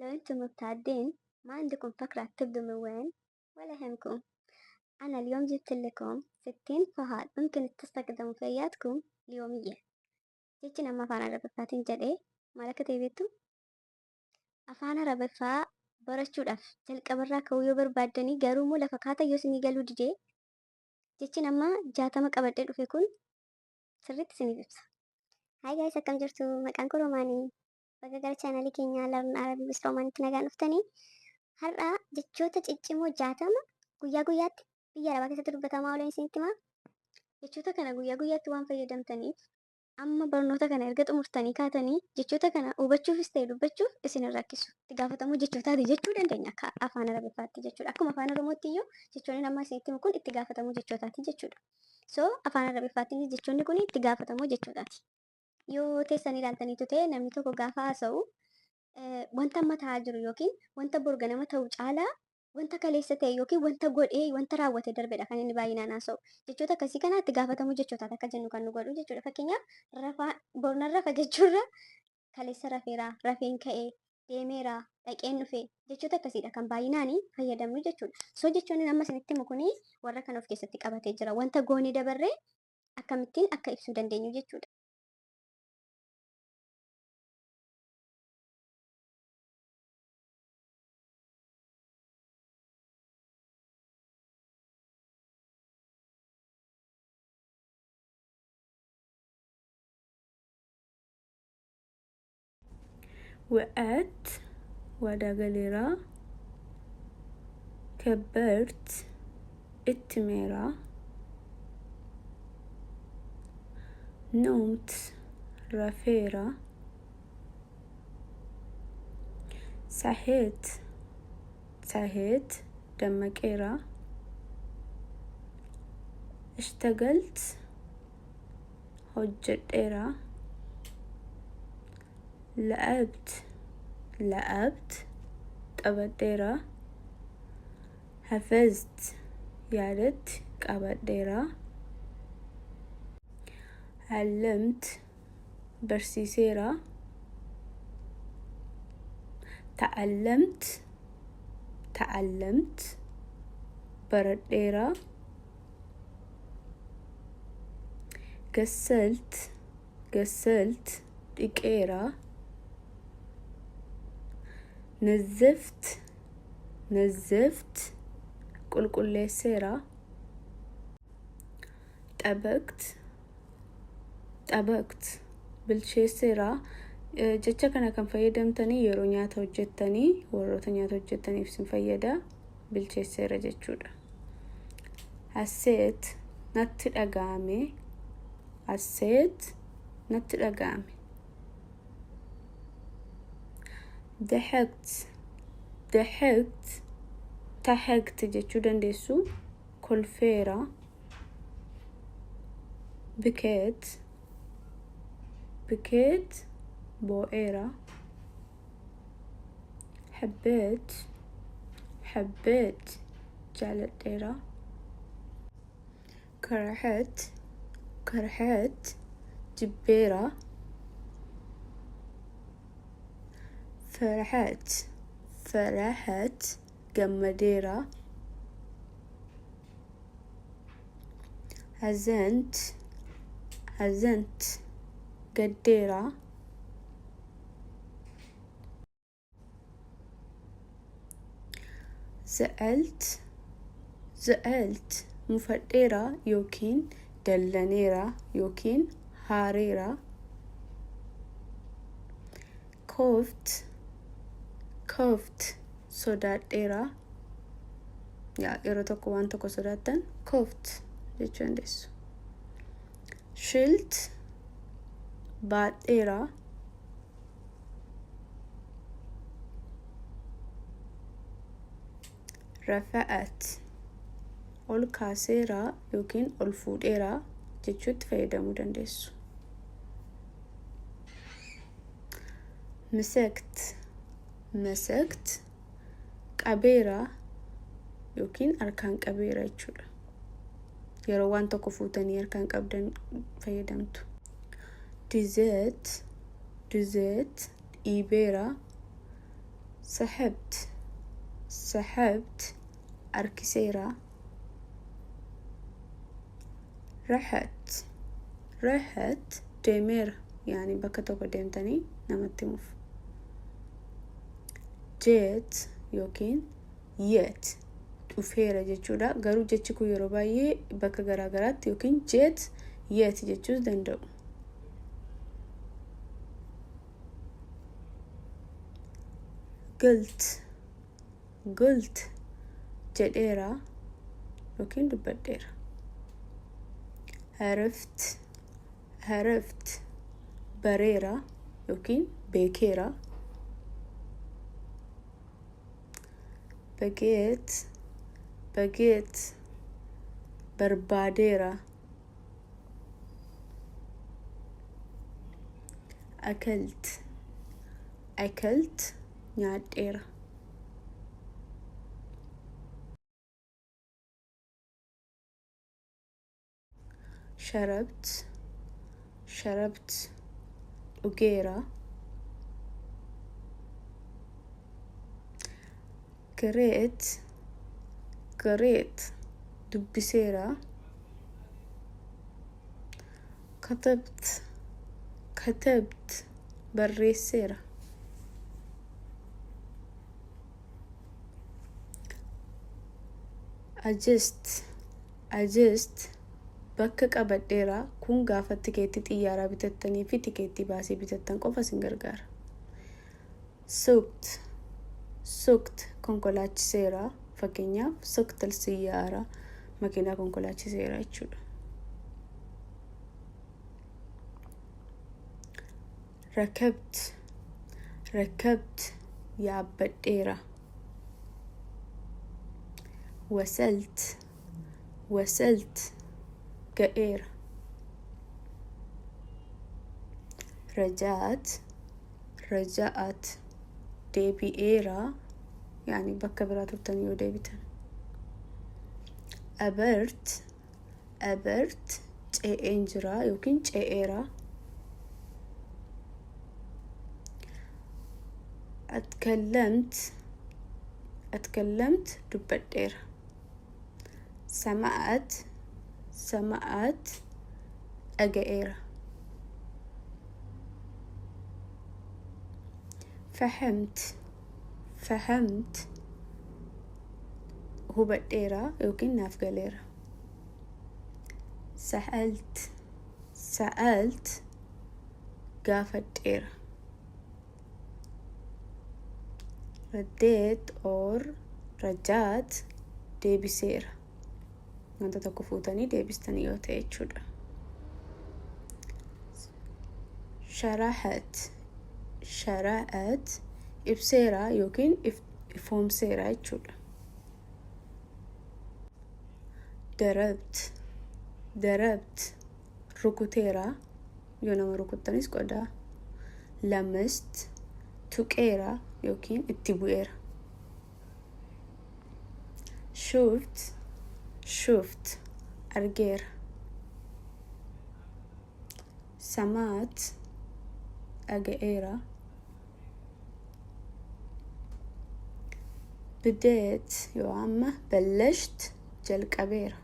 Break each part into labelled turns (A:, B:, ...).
A: لو انتم مبتعدين ما عندكم فكرة تبدوا من وين ولا يهمكم، أنا اليوم جبت لكم 60 فعل ممكن تستخدموا في حياتكم اليومية. Jechi nama afaan Arabiffaatiin jedhee maal akka ta'e beektu? Afaan Arabiffaa barachuudhaaf jalqabarraa ka'uu yoo barbaaddanii garuu immoo lafa kaata yoo isinii galuu didee jechi nama 60 qabadhee dhufe kun sirriitti isiniif ibsa. Hi guys, akkam jirtu? Maqaan koo Romaanii. Baga gara chaanalii keenyaa Learn Arabic with Romaanitti nagaan dhuftanii. Har'a jechoota ciccimoo 60 guyyaa guyyaatti biyya Arabaa keessatti dubbatamaa oolan isinitti himaa. Jechoota kana guyyaa guyyaatti waan fayyadamtaniif amma barnoota kana erga xumurtanii kaatanii jechoota kana hubachuufis ta'e dubbachuuf isin hin rakkisu. Itti gaafatamuu jechootaati jechuu dandeenya akka afaan Arabiffaatti jechuudha. Akkuma afaan Oromootti iyyuu jechoonni amma isinitti himu kun itti gaafatamuu jechootaati jechuudha. So afaan Arabiffaatti jechoonni kun itti gaafatamuu jechootaati. Yoo teessanii ilaaltaniitu ta'e namni tokko gaafa haasa'u wanta amma ta'aa jiru yookiin wanta bor ganama ta'u caalaa wanta kaleessa ta'e yookiin wanta godhee wanta raawwate darbedha kan inni baay'inaan haasa'u. Jechoota akkasii kana itti gaafatamuu jechootaati akka jennu kan nu godhu jechuudha. Fakkeenyaaf rafaa bornan rafa jechuurra kaleessa rafeera, rafeen ka'ee, deemeera, dhaqeen dhufe jechoota akkasiidha kan baay'inaan fayyadamnu jechuudha. So jechoonni amma isinitti himu kuni warra kana of keessatti qabatee jira. Wanta goonee dabarree akkamittiin akka ibsuu dandeenyu jechuudha.
B: Wa'at waadaa galeera. Kabbart itti himeera. Numt rafeera. Saheet saheet dammaqeera. Ishtagalt hojjedheera. La'abt la'abt taphadheera. Hafazt yaadatti qabadheera. Allamt barsiiseera. Ta'allamt ta'allamt baradheera. Gassalt gassalt dhiqeera. Nazzaft nazzaft qulqulleesseera. Xabaqt xabaqt bilcheesseera. Jecha kana kan fayyadamtanii yeroo nyaata hojjettanii warroota nyaata hojjettaniif isin fayyada bilcheesseera jechuudha. Hasseet natti dhaga'ame. Hasseet natti dhaga'ame. Daxaqt daxaqt taxaqt jechuu dandeessu kolfeera. Bikeet bikeet boo'eera. Habbeet habbeet jaaladheera. Karahat karahat jibbeera. Farahat farahat gammadeera. Hazant hazant gaddeera. Za'alt za'alt mufadheera yookiin dallaneera yookiin haareera. Koft koft sodaadheera. Yaa yeroo tokko waan tokko sodaattan koft jechuu dandeessu. Shilt baadheera. Rafa'at ol kaaseera yookiin ol fuudheera jechuutti fayyadamuu dandeessu. Misekt masakt qabeera yookiin harkaan qabeera jechuudha. Yeroo waan tokko fuutanii harkaan qabdan fayyadamtu. Dizet dizet dhiibeera. Sahabt sahabt harkiseera. Rahat rahat deemeera yaani bakka tokko deemtanii namatti himuuf. Jeet yookiin yeet dhufeera jechuudha. Garuu jechi kun yeroo baay'ee bakka garaa garaatti yookiin jeet yeet jechuus danda'u. Gult gult jedheera yookiin dubbadheera. Harift harift bareera yookiin beekeera. Bageet bageet barbaadeera. Akalt akalt nyaadheera. Sharabt sharabt dhugeera. Gareet gareet dubbiseera. Katabt katabt barreesseera. Adjust adjust bakka qabadheera. Kun gaafa tikeettii xiyyaaraa bitattanii fi tikeettii baasii bitattan qofa isin gargaara. Suqt suqt konkolaachiseera. Fakkeenyaaf suqtal siyyaara makiinaa konkolaachiseera jechuudha. Rakabt rakabt yaabbadheera. Wasalt wasalt ga'eera. Rajaat raja'at deebi'eera yaani bakka biraa turtan yoo deebitan. Abart abart ce'een jira yookiin ce'eera. Atkallamt atkallamt dubbadheera. Sama'at sama'at dhaga'eera. Fahamt fahamt hubadheera yookiin naaf galeera. Sa'alt sa'alt gaafadheera. Raddeet or rajaat deebiseera. Wanta tokko fuutanii deebistanii yoo ta'e jechuudha. Sharahat shara'at ibseera yookiin ifoomseera jechuudha. Darabt darabt rukuteera yoo nama rukuttanis qodaa. Lamast tuqeera yookiin itti bu'eera. Shuft shuft argeera. Samaat dhaga'eera. Bideet yoo amma ballasht jalqabeera.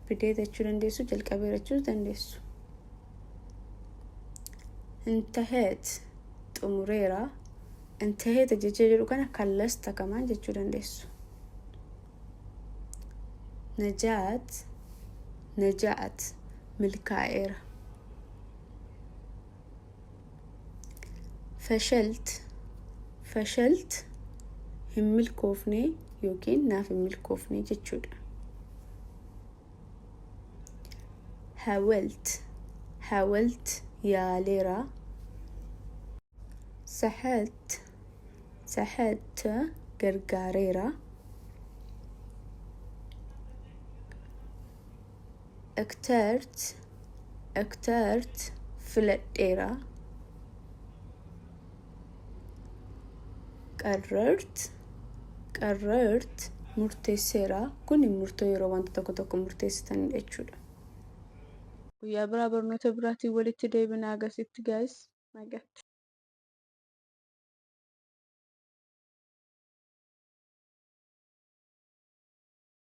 B: Bideet jechuu dandeessu, jalqabeera jechuus dandeessu. Intaheet xumureera. Intaheet jecha jedhu kana kallasta kamaan jechuu dandeessu. Najaat najaat milkaa'eera. Fashalt fashalt hin milkoofne yookiin naaf hin milkoofne jechuudha. Hawalt hawalt yaaleera. Sahat sahat gargaareera. Iktart iktart filadheera. Qarrart qarrart murteesseera. Kun murtoo yeroo wanta tokko tokko murteessitanidha jechuudha.
C: Guyyaa biraa barnoota biraatiin walitti deebina agasitti guys nagaatti.